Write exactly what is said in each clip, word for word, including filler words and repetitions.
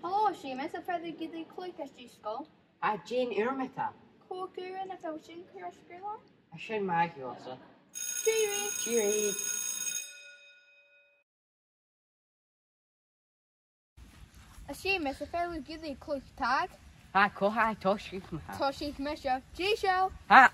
Hello, Seumas, am faod thu iarraidh cluich às dèidh sgoil? Tha, dè an urram a th' ann? Cò Cuain, am faod sinn a chur air sgàth? Tha sin math dhòmhsa. Tìoraidh! Tìoraidh! A Seumas, am faod thu iarraidh cluich tag? Tha, cò tha, tòisichidh mi. Tòisichidh mise. Deiseil! Tha.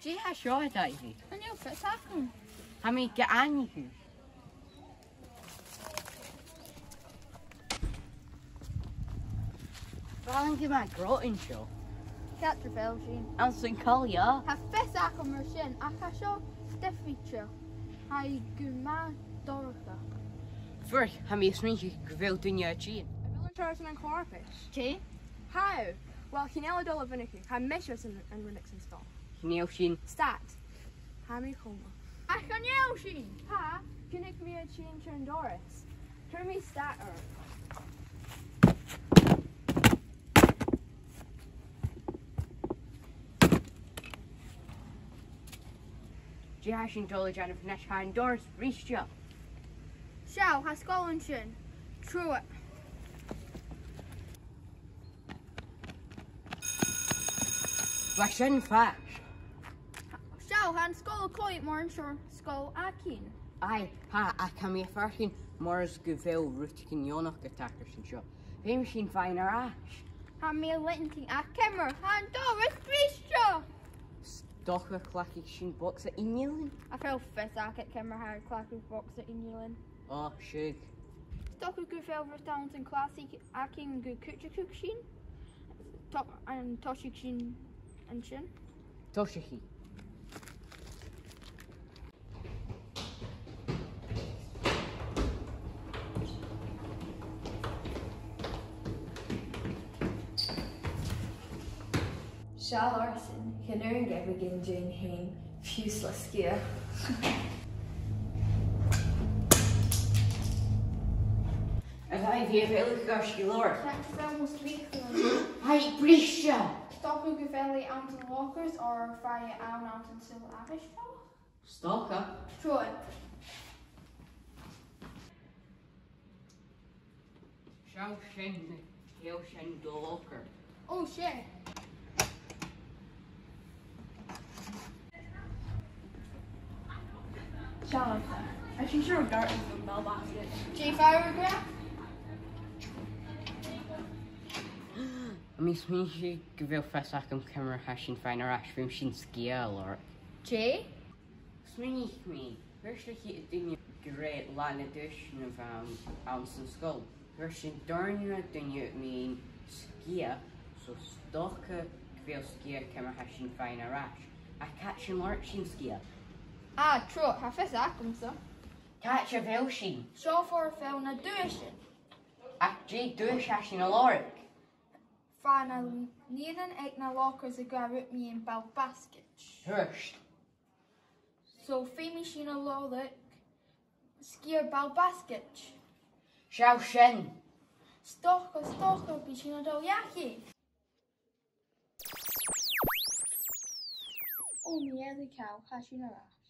Dè tha seo a' dèanamh? Chan eil fhios agam. Tha mi ga aithneachadh. Bha e gu math grod an seo. Càit a bheil sinn? Anns a' choille. Tha fios agam air sin, ach tha seo diofraichte. Tha e gu math dorcha. Fuirich, tha mi a' smaoineachadh gu bheil duine a' tighinn. A bheil an turas ann an co-fharpais? Tha. Tha. Uill, chan eil e a' dol a mhionaideachadh. Tha mise san, an rud anns an sgoil. Chan eil sinn. Stad. Tha mi coma. Ach chan eil sinn. Tha, chunnaic mi e a' tighinn tron doras. Cuiridh mi stad oirre. Dè tha sinn a' dol a dhèanamh a-nis? Tha an doras briste. Seall, tha an sgoil an sin. Trobhad. Bha sin faisg. Seall, tha an sgoil a' coimhead mar an seòrsa sgoil againn. Aye, tha, ach tha mi a' faireachdainn mar as gu bheil rudeigin neònach a' tachairt an seo. Feumaidh sinn faighinn air ais. Tha mi a' leantainn, ach ciamar? Tha an doras briste! 'S dòcha cleachdaidh sinn bogsa innealan? A bheil fios agad ciamar a tha cleachdadh bogsa innealan? Ò, seadh. 'S dòcha gu bheil rud anns a' chlas againn gun cuidicheadh sinn. Tò-, an tòisichidh sinn an sin? Tòisichidh. Seall ortsa, chan urrainn dhuinn a bhith a' dèanamh fhèin fiù 's le sgiath. A bheil e a' faireachdainn gu leòr? Tha, tha e mòr. Tha e briste. 'S dòcha gu bheil e anns an lockers, oir bha e ann anns an t-saoghal àbhaisteach. 'S dòcha. Trobhad. Seall sin, seall sin, do locker. Ò, seadh. Seall. Tha sinn seo a' dol a dh'fhaighinn ball-basket. Dè fear gu? Tha mi a' smaoineachadh gu bheil fios agam ciamar a tha sinn a' faighinn air ais, feumaidh sinn sgiath a lorg. Dè? Smaoinich mi, thuirt duine gu robh latha na duaisean a bh' ann, anns an sgoil. Thuirt sin dha na daoine mu dheidhinn sgiath, so 's dòcha gu bheil sgiath ciamar a tha sinn a' faighinn air ais. Ach càit an lorg sinn sgiath? Ah, trobhad, tha fios agamsa. Càit a bheil sinn? Seo far a bheil na duaisean. Ach dè an duais a tha sinn a' lorg? Bha na lì-, lìonan aig na lockers ag ràdh rium am ball-basket. Thuirt. So, feumaidh sinn a lorg sgiath ball-basket. Seall sin. 'S dòcha, 's dòcha, bidh sinn a' dol dhachaigh. Ò, mi air a chall, tha sinn air ais.